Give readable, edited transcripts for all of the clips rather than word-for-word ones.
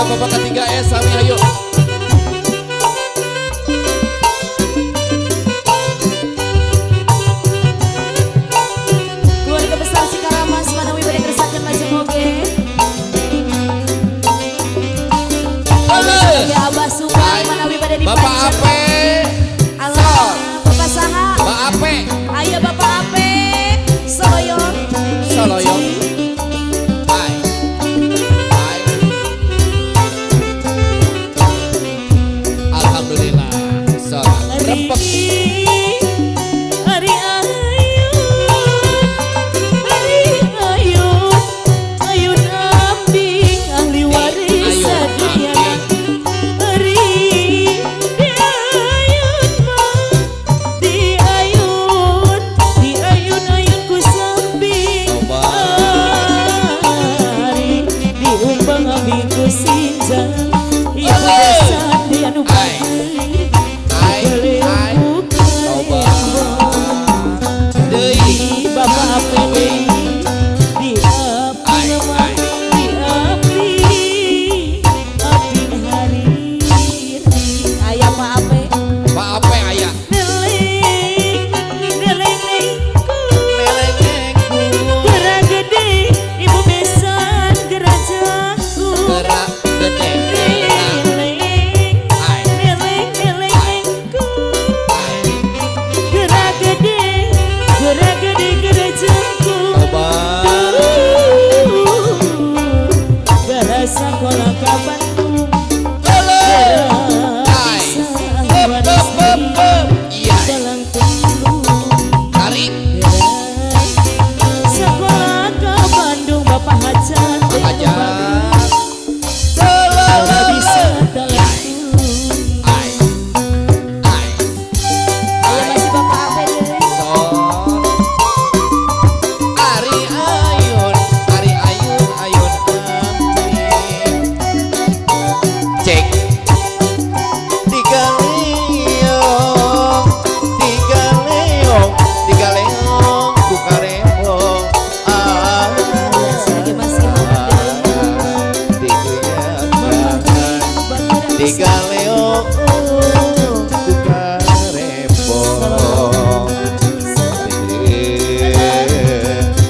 Bapak-bapak ketiga S sami ayo. Keluarga besar Cikaramas manawi bade ngersakakeun lajeng oge. Ya Abah Sukang manawi bade Bapak dipanjang. Ape. Allah, Bapak saha? Bapak Ape. Ayo Bapak Ape. Soloyong. Soloyong. Hai. Hai. Alhamdulillah. Sholat. Rempek. Ari ayun, ari ayun, ayun ambing ahli waris Ayun dunia. ambing. Ari di ayun mah, di ayun, di ayun ayun ku samping. Coba. Ari diumbang ambing ku sinjang. Ibu besan di anu Ai. Ai. Ai. Coba. Deui. Bapak Ape di api Ai, lemah ai. di api api hari aya Pak Ape. Pak Ape aya. Neleng neleng nengku Nelengengku. gerak gede ibu besan gerajaku. Gerak gede. Neleng Ai. neleng neleng nengku Ai. Gerak gede gerajaku. Coba. Gara sekolah ka Bandung. Ai. Hep, hep, hep, hep. Iya. Dalang tulung. Tarik. Sekolah ke Bandung Bapak Hajat. Pak Hajat. Kalau bisa dalang tulung. Ai. Ai. Ayo masih Bapak Ape deh. Sor. Ari ayun, ari ayun, ayun ambing. Cek. Tiga leong, tiga leong, tiga leong, ku karembong. Ah, Lagi masih digoyang tiga leong, ku karembong.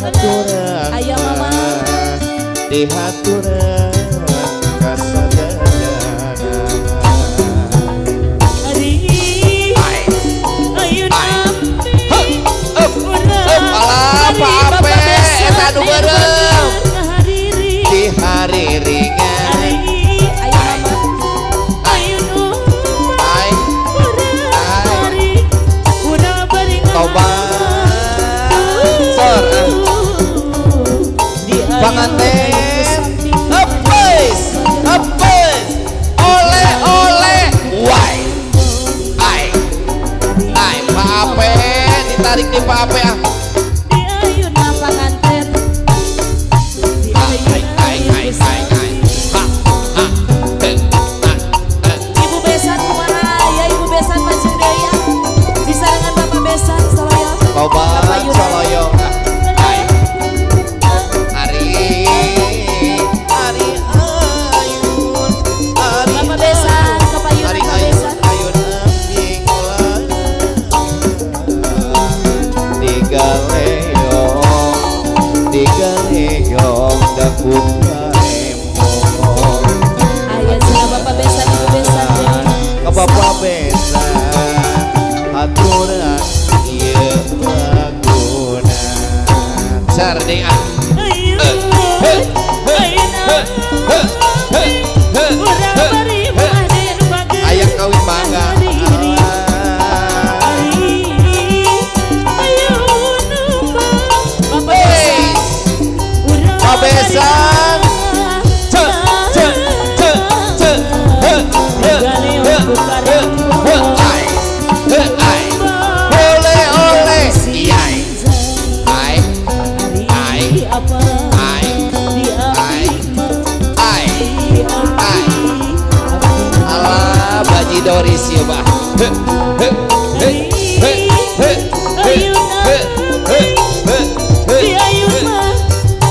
Haturan Ayah mama. Dihaturan kasadayana. Ari Ai. ayun Ai. ambing. Up, up, alah, Pak Ape, eta nu beureum. Di hari ringan. Ayah mama. Ai. Ai. Ai. Tobat. Sor, ah. Panganten. Apes, apes. Oleh, oleh. Wai. Ai. Ai, Pak Ape, ditarik di Pak Ape ah. Ai, ai, ai, ai, ai. Ha, ha, he, ha, ha. Ibu Besan kumaha ya Ibu Besan macam deui ya. Disarengan Bapak Besan Soloyong. Tobat Bapak Yuda. Soloyong. Ai. Ari, ari ayun, ari Bapak Besan, Bapak Yuda, Ari Bapak ayun, Besan. Ayun ambing ulah. Tiga leong, tiga leong, daku karembong. Aya cenah Bapak Besan Ibu Besan deui. Ka Bapak Besan, haturan ieu laguna. Sardi ah. Ayun, ayun urang bari mah den bager. Aya kawin mangga. Ari, ayun Bapak Besan. Urang Pak Besan. Ce, ce, ce, ce, he, he, he, he, he, ai, he, ai. Oleh, oleh, iyai. Ai, ai, ai, ai, ai, ai. Alah, baji Doris ya, Bah. He, he, he, he, he, he, he, he, he, he, Di ayun he. mah,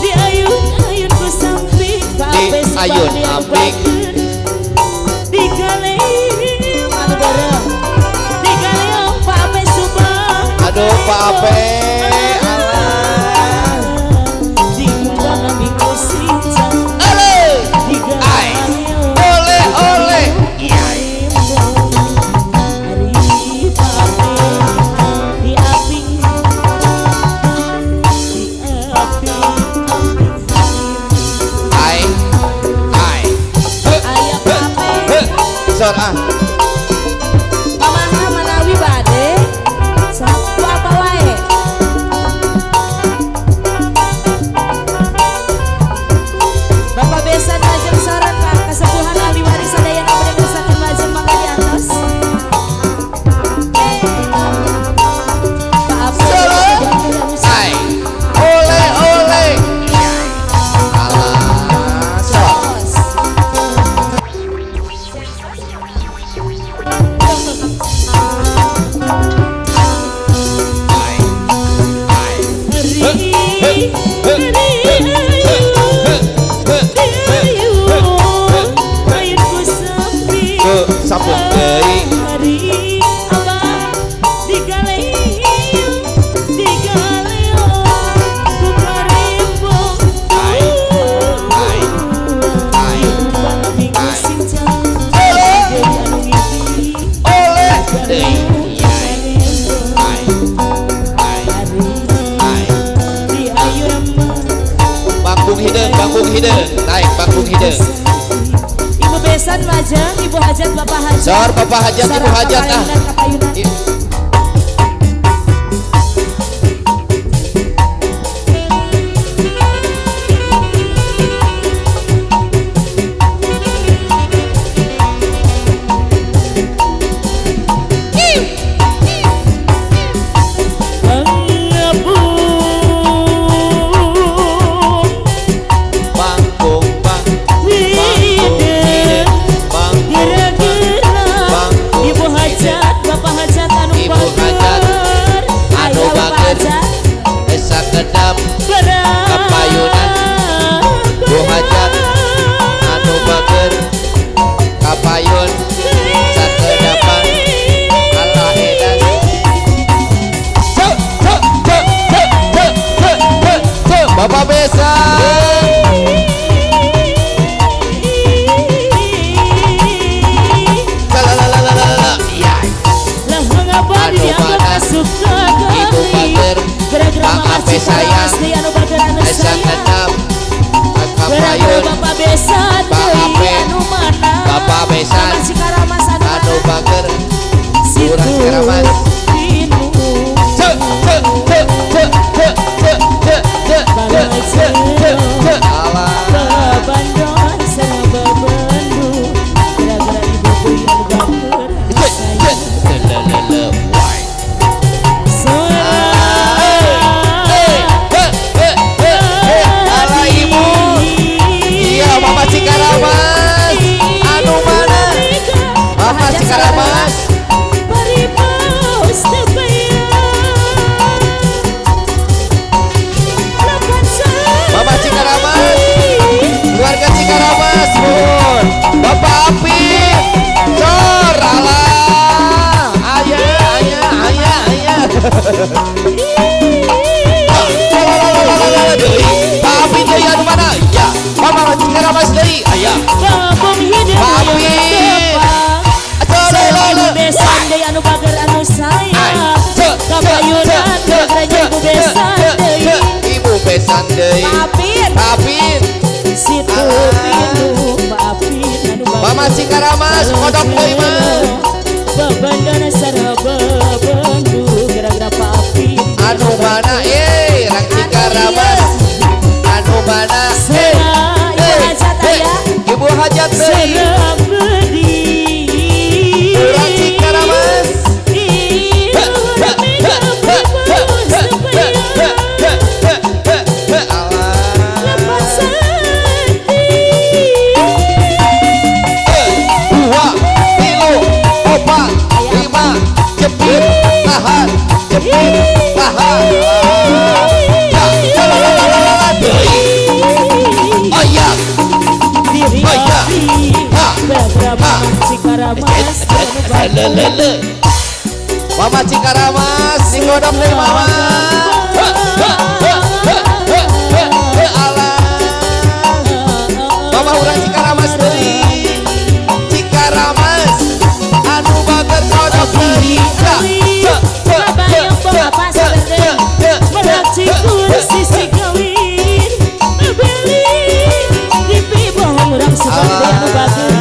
di ayun ayun ku samping. Di ayun amping. Ape alah. Ole. Ai. Ole ole. Iya. Ai. Ai. He, he, he. Sor ah. Pamaha manawi bade sapu apa wae. Bapak Besan lajeng saran Pak kesepuhan ahli waris sadayana bade ngersakeun lajeng mangga diantos. Pak Ape. Solo. Ai. Ole ole. Iya. Alah. Sor. Ai. Ai. He, he, he, he, he, he, he, he, he. Ke sampun deui. Ai. Ai. Ai. Ai. Ole. Ole deui. Iya. Ai. Ai. Ai. Bangkung hideung, bangkung hideung. Naik bangkung hideung. Ibu Besan lajeng, Ibu Hajat, Bapak Hajat. Sor Bapak Hajat, Ibu Sareng Hajat ah. kapayunan, kapayunan. Bangkung bang bangkung hideung, bangkung bang bangkung Ibu hideung. Hajat, Bapak Hajat anu Ibu Hajat, bager. Anu Aya Bapak bager. Hajat. Sakedap kapayunan. Bu Hajat anu bager kapayun sakedapan alah edan. Cek cek cek cek cek cek cek cek Bapak Besan. Lalalala. Iya. Lah mengapa Anu dianggap mana? suka Ibu bager, Gara-gara Bang Mama Ape Cikaramas sayang, deui anu bager anu sayang. Sakedap Gara-gara kapayun Bapak Besan Pak deui Ape, anu mana? Bapak Besan, Mama Cikaramas anu anu mana? bager Situ Urang Cikaramas. Pinu. Cek cek cek cek cek cek cek cek cek cek cek cek alah. Babandon sareng babandu. Gara-gara ibu deui anu bager anu Cek sayang. cek lelelele wai. Eh, eh, eh, eh, eh, alah ibu. Iya, Mama Cikaramas. Anu mana? Mama Cikaramas. Mama Cikaramas. Keluarga Cikaramas, Bun. Bapak Apip. Cor, alah. Ayah, ayah, ayah, ayah. Lalalala, deui. Pak Apip deui anu mana? Ya. Mama Cikaramas deui. Aya. Pak Apip. Cor, Ibu lalalala. Besan deui anu bager anu Ai. sayang. Cek, cek, Kapayunan cek, cek, gara-gara cek, Ibu cek, Besan cek, deui. cek. Ibu Besan deui. Pak Apip. Pak Apip. Situ Alah. pinu Pak Apip anu bager. Mama Cikaramas kodok deui mah. Babandana sareng babandu gara-gara Pak Apip. Anu mana eh rang Cikaramas. Anu mana eh Sera, Ibu eh, Hajat eh. aya. Ibu Hajat deui. Serang bedi. Urang Cikaramas. He, he, he, he, he, he, he, he, he, he, he. Alah. Dua, tilu, opat, lima, jepit, tahan, jepit, tahan. Ya, lalalala, deui. Oh iya, Diri Oh, iya. Ha. Beberapa Ha. Cikaramas Lelelele. Mama Cikaramas. Digodok deui, Mama. Heh, heh, heh, heh, heh, heh, heh, alah. Mama urang Cikaramas deui. Cikaramas anu bager kodok deui. Ya, heh, heh, heh, heh, heh, heh, Merak heh, heh. sisi kawin beli dipibohong urang subang deui anu bager.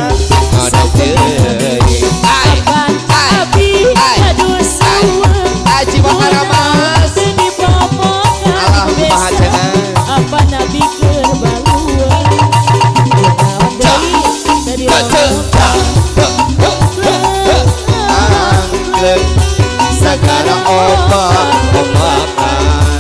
Kodok deui. Ai, Kapan ai, abi ai, aduh suweung ai, Cikaramas. Teu dipopokan Alah, kumaha cenah. Apa nabi keur balueung naon deui teu Heh, heh, diomongkan. heh, heh, heh, heh. Angklek sagara ombak ombakan.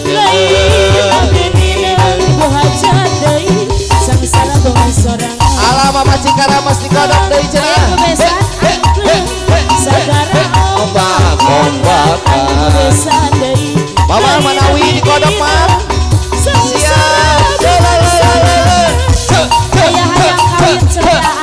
Lain abdi minang bu hajat deui sangsara bongan sorangan. Alah, Mama Cikaramas dikodok deui cenah. Aya kebesan Heh, heh, heh, sagara heh, ombak ombakan. Kebesan deui. Mama Manawi dikodok mah. Siap. Le, le, le, le, le, le. Ce, ce, Aya hayang ce, kawin ce, cerita ce,